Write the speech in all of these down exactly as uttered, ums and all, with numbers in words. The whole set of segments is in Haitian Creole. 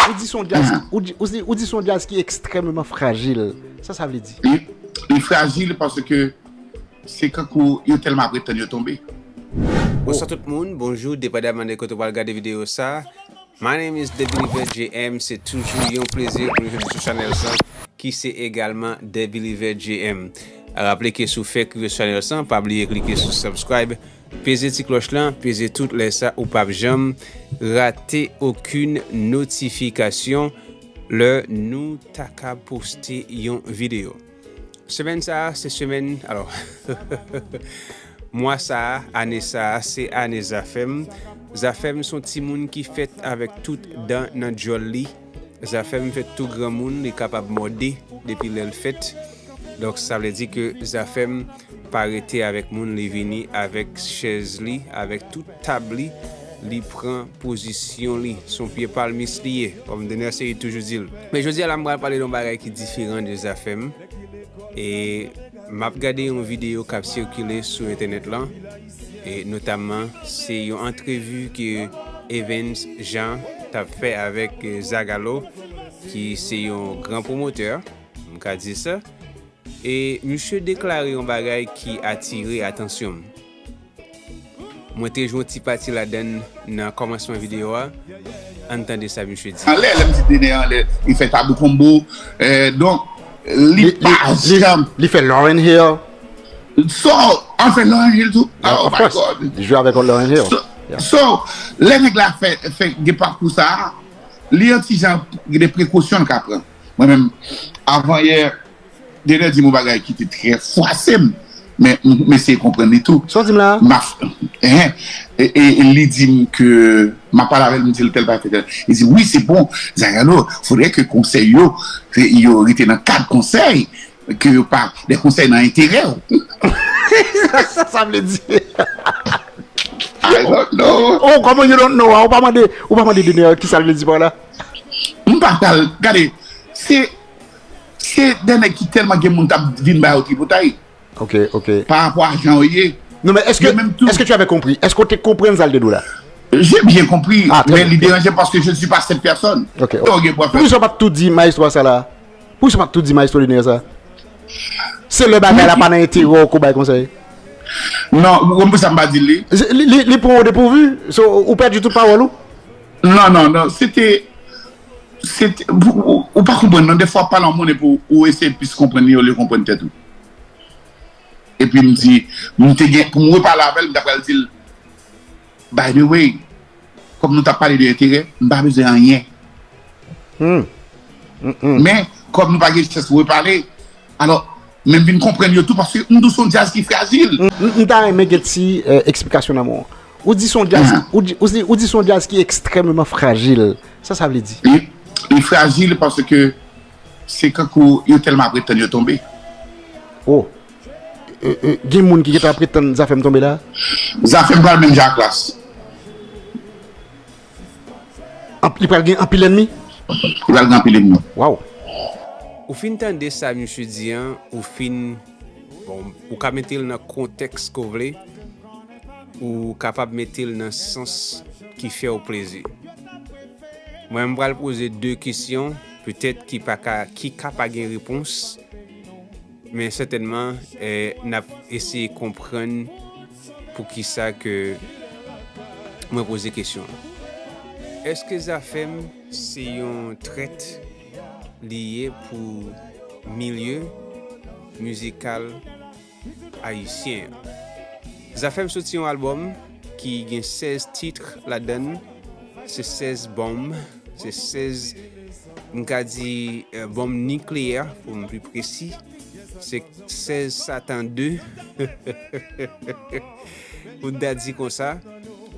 Ou di se yon djaz, ou di, ou di, ou di se yon djaz ki ekstrèmeman frajil. Sa sa vle di? Li, li frajil paske se kankou yo tèlman ap ret tann yo tonbe. Bonswa tout moun, bonjou, depandaman de kote w pral gade videyo sa. My name is The Believer J M, se toujou yon plezi pou nou jwenn sou chanèl sa ki se egalman The Believer J M. Raple ke si w fèk rive sou chanèl sa, pa bliye klike sou subscribe, peze ti klòch lan, peze tout lè sa ou p ap janm rate okenn notifikasyon lè nou ta ka poste yon videyo. Semèn sa a, se semèn, alò, mwa sa a, ane sa a, se ane Zafèm. Zafèm se yon timoun ki fèt avèk tout dan nan djòl li. Zafèm fèt tou granmoun, li kapab mòde depi lè l fèt. Donk, sa vle di ke Zafèm pa rete avèk moun, li vini avèk chèz li, avèk tout tab li, li pran pozisyon li. Se yon pye palmis li ye, kòm Dener Cery toujou di l. Men jodi a la, m pral pale de yon bagay ki diferan de Zafèm. E m ap gade yon videyo k ap sikile sou entènèt lan, e notamman se yon antrevi ke Evens Jean t ap fè avèk, eh, Zagalo, ki se yon gran pwomotè, m ka di sa. E misye deklare yon bagay ki atire atansyon m. Mwen te jwe yon ti pati ladan l nan kòmansman videyo a. Ann tande sa misye di. Anlè, lè m di Dener anlè, li fè Tabou Combo. Eh, donk, li pa janm. Li fè Lauryn Hill. So, an fè Lauryn Hill tou? Oh my God. Li jwe avèk Lauryn Hill. So, so, lè nèg la fè, fè gen pakou sa a, li yon ti jan gen de prekosyon l ka pran. Mwen menm, avan yè, Dener di m yon bagay ki te trè fwase m, men m, m eseye konprann li tou. Sa w di m la a? M ap, hein, e, e, e li di m ke, m ap pale avè l, m di l tèl bagay, tèl. Li di, wi, se bon, Zagalo, fodre ke konsèy yo, ke yo rete nan kad konsèy, ke yo pa de konsèy nan enterè w. Sa sa vle di? I don't know. Oh, kòman you don't know? Ou pa mande, ou pa mande Dener ki sa l vle di pa la? M pa pral, gade, se, se de nèg ki tèlman gen moun t ap vin ba yo tripotay. Ok, ok. Pa rapò a jan yo ye. Non, men èske, Yo menm tou. Est-ce que tu avais compris? Èske w te konprann sa l te di w la? J'ai bien compris, Ah, très mais bien. Li deranje paske je ne suis pas cette personne. Ok. Donk, gen pou fè. Poukisa w pa t tou di maestro a sa la? Poukisa w pa t tou di maestro Dener sa? Se lè bagay la pa nan enterè w ke w bay konsèy. Non, ou konn pou sa m pa di li. Li, li, li pran w depourvu. So, ou pèdi tout pawòl ou? Non, non, non, se te, se te, ou, ou, ou pa konprann non, defwa w ap pale yon moun epi ou, ou eseye plis konprann li olye konprann tèt ou. Epi m di, m te gen, pou m repale avè l, m ta pral di l, by the way, kòm nou t ap pale de enterè, m pa bezwen anyen. Hmm. Men, kòm nou pa gen chans repale, alò, men m vin konprann yo tou, paske m di w se yon djaz ki frajil. M, m, m ta renmen gen ti, eh, eksplikasyon nan men w. Ou di se yon djaz, ou di, ou di, ou di se yon djaz ki ekstrèmeman frajil. Sa sa vle di? Li, li frajil paske se kankou yo tèlman ap ret tann yo tonbe. Oh. Eh, eh, gen moun ki gentan ap ret tann Zafèm tonbe la? Zafèm pral menm jan ak Klass. Anp-, li pral gen anpil ènmi? Li pral gen anpil ènmi. Waw. Ou fin tande sa misye di an, ou fin, bon, ou ka mete l nan kontèks ke w vle, ou kapab mete l nan sans ki fè w plezi. Mwen, m pral poze de kesyon, petèt ki pa ka, ki ka pa gen repons, men sètènman, eh, n ap eseye konprann poukisa ke mwen poze kesyon an. Èske Zafèm se yon trèt li ye pou milye mizikal ayisyen an? Zafèm soti yon albòm ki gen sèz tit ladan l. Se sèz bonm, se sèz, m ka di, eh, bonm nikleyè, pou m pi presi. Se sèz Satan de. Pou n ta di konsa,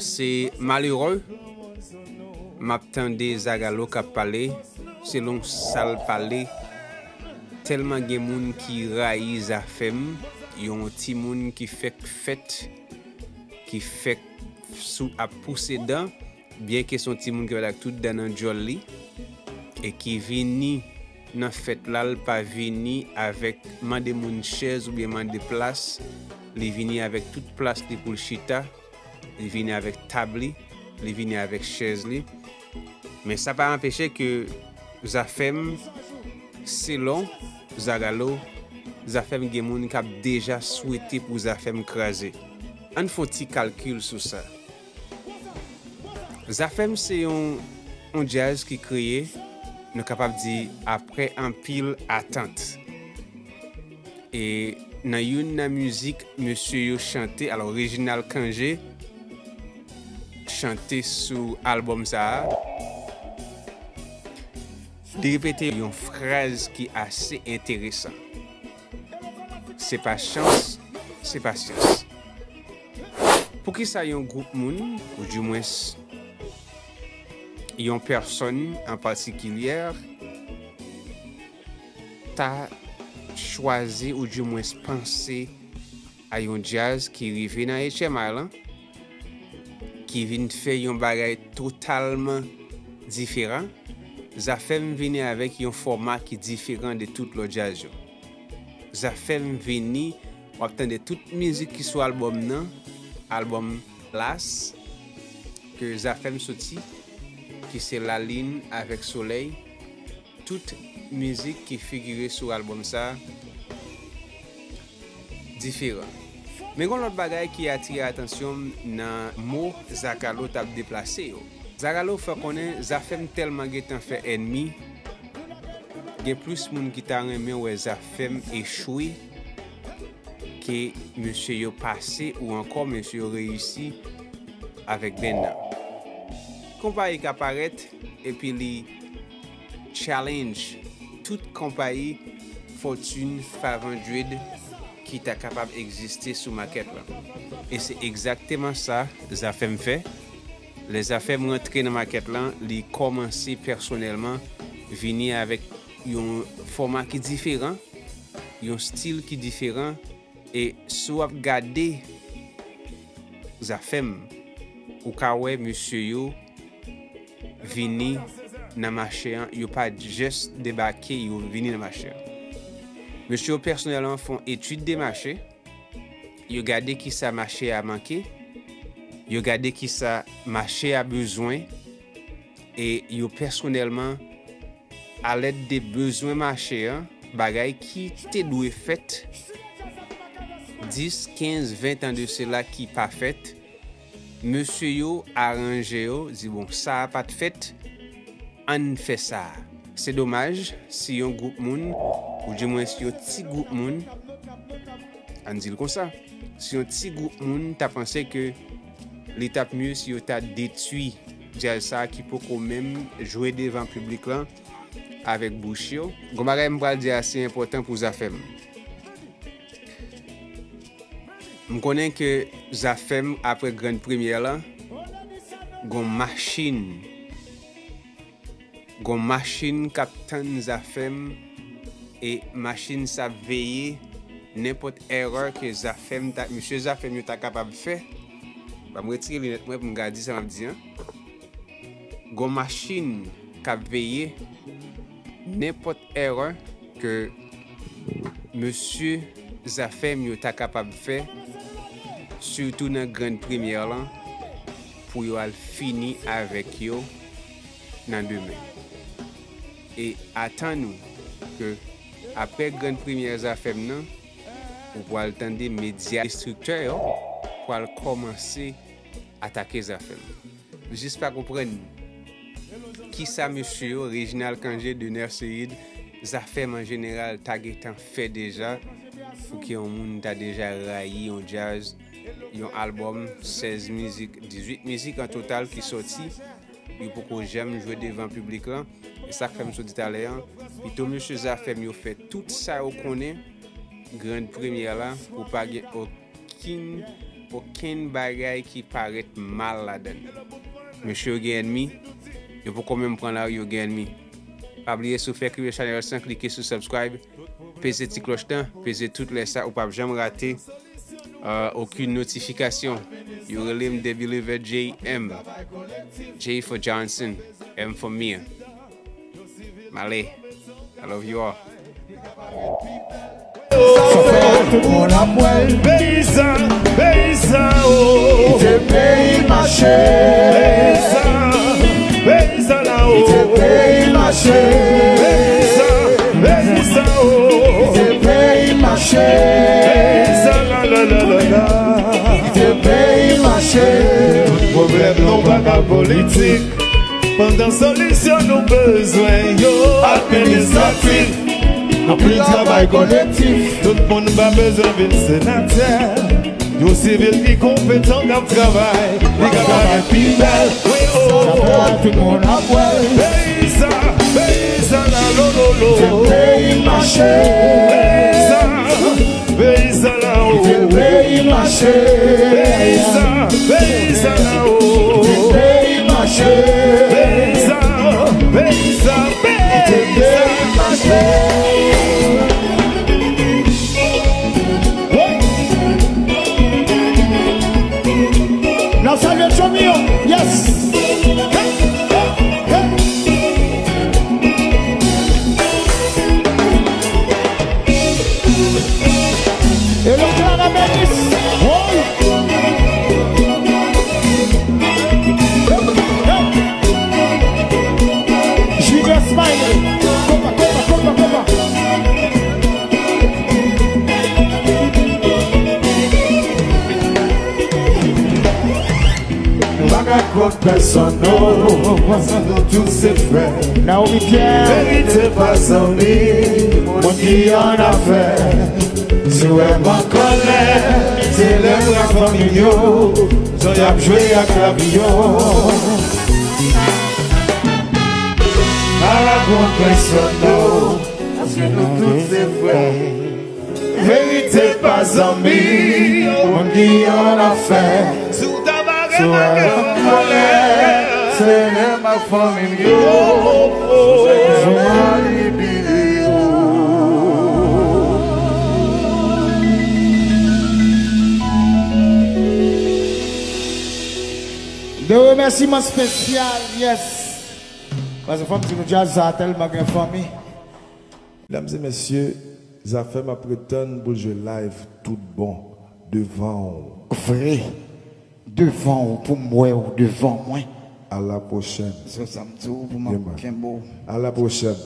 se malere. M ap tande Zagalo k ap pale, selon sa l pale, tèlman gen moun ki rayi Zafèm, yon timoun ki fèk fèt, ki fèk sou, ap pouse dan, byenke se yon timoun ki fèt ak tout dan nan djòl li, e ki vini nan fèt la, l pa vini avèk mande moun chèz oubyen mande plas, li vini avèk tout plas li pou l chita, li vini avèk tab li, li vini avèk chèz li. Men sa pa anpeche ke Zafèm, selon Zagalo, Zafèm gen moun k ap deja swete pou Zafèm kraze. Ann fè yon ti kalkil sou sa. Zafèm se yon, yon djaz ki kreye, nou kapab di, apre anpil atant. E nan youn nan mizik mesye yo chante, alò, Reginald Cangé chante sou albòm sa a, li repete yon fraz ki ase enteresan. Se pa chans, se pasyans. Poukisa yon gwoup moun, oudimwens yon pèsòn an patikilyè, ta chwazi oudimwens panse a yon djaz ki rive nan H M I lan, ki vin fè yon bagay totalman diferan? Zafèm vini avèk yon fòma ki diferan de tout lòt djaz yo. Zafèm vini, w ap tande tout mizik ki sou albòm nan, albòm Las, ke Zafèm soti, ki se Lalin avèk Solèy. Tout mizik ki figire sou albòm sa diferan. Men gon lòt bagay ki atire atansyon m nan mo Zagalo t ap deplase yo. Zagalo fè konnen Zafèm tèlman gentan fè ènmi, gen plis moun ki ta renmen wè Zafèm echwe ke mesye yo pase ou ankò mesye yo reyisi avèk band nan. Konpayi ka parèt epi li challenge tout konpayi Fortune five hundred ki ta kapab egziste sou makèt lan. E se egzakteman sa Zafèm fè. Lè Zafèm rantre nan makèt lan, li kòmanse pèsonèlman vini avèk yon fòma ki diferan, yon stil ki diferan, e si w ap gade Zafèm, ou ka wè mesye yo vini nan mache an, yo pa just debake, yo vini nan mache an. Mesye yo pèsonèlman fè yon etid de mache, yo gade kisa mache a manke, yo gade kisa mache a bezwen, e yo pèsonèlman, alèd de bezwen mache an, bagay ki te dwe fèt dis, kenz, ven tan de sela ki pa fèt, mesye yo aranje yo, di, bon, sa a pa t fèt, ann fè sa a. Se domaj si yon gwoup moun, oudimwens yon ti gwoup moun, ann di l konsa, si yon ti gwoup moun ta panse ke li t ap mye si yo ta detwi djaz sa a ki poko menm jwe devan piblik lan avèk bouch yo. Gon bagay m pral di ase enpòtan pou Zafèm. M konnen ke Zafèm, apre grann premyè lan, gon machin, gon machin k ap tann Zafèm, e machin sa ap veye nenpòt erè ke Zafèm ta, mesye Zafèm yo ta kapab fè. Ban m retire linèt mwen pou m ka di sa m ap di an. Gon machin k ap veye nenpòt erè ke mesye Zafèm yo ta kapab fè, sitou nan grann premyè lan, pou yo al fini avèk yo nan demen. E atann ou ke apre grann premyè Zafèm nan, ou pral tande medya destriktè yo pral kòmanse atake Zafèm. Jis pa konprann kisa mesye yo, Reginald Cangé, Dener Ceide, Zafèm an jeneral, ta gentan fè deja pou ke yon moun ta deja rayi yon djaz, yon albòm, sèz mizik, dizuit mizik an total ki sòti, yo poko janm jwe devan piblik lan. E sa k fè m sot di talè an, pito mesye Zafèm yo fè tout sa yo konnen, grann premyè la, pou pa gen okenn, okenn bagay ki parèt mal ladan l. Mesye yo gen ènmi, yo poko menm pran lari, yo gen ènmi. Pa bliye, si w fèk rive chanèl san, klike sou subscribe, peze ti klòch lan, peze tout lè sa, ou p ap janm rate, euh, okenn notifikasyon. Yo rele m The Believer J M. J for Johnson, M for Mir. M ale. I love you all. Sa fè tout moun ap wè l. Peyizan, peyizan, oh. Kite peyi mache. Peyizan, peyizan la, oh. Kite peyi mache. Peyizan, peyizan, oh. Kite peyi mache. Peyizan, la, la, la, la, la. Kite peyi mache. Tout pwoblèm nou pa ka politik. Pandan solisyon nou bezwen yo administratif. Anpil travay kolektif. Tout moun pa bezwen vin senatè. Yon sivil ki konpetan k ap travay, li ka parèt pi bèl. Wi, oh. Sa fè tout moun ap wè l. Peyizan, peyizan la, lo, lo, lo. Fè peyi mache. Peyizan, peyizan la, oh. Fè peyi mache. Peyizan, peyizan la, oh. Fè peyi mache. Peyizan, peyizan, peyizan. Fè peyi mache. N ap salye Tchomi yo. Yes. Hey, hey, hey. Hello, Clara Melis. Woy. Hey, hey. Junior Smiley. Konpa, konpa, konpa, konpa. M pa ka kont pèsonn, non. Paske nou tout se frè. Naomi Pierre. Verite pa zanmi, moun ki an afè. Si w wè m an kòlè, se lè m wè fanmi m yo, jan y ap jwe ak lavi yo. Pa ka kont pèsonn, non. Paske nou tout se frè. Verite pa zanmi, moun ki an afè. Si w ta pa gen kòlè, se lè m ak fanmi m yo. Sonje ki jou m an libere yo. De remèsiman espesyal, yes. Paske fò m di nou djaz sa a tèlman gen fanmi. Medam e mesye, Zafèm ap ret tann pou l jwe live tout bon devan w. Vre. Devan w, pou m wè w devan mwen. A la pwochèn. Se sa m di w, pou m ap kenbe w. A la pwochèn.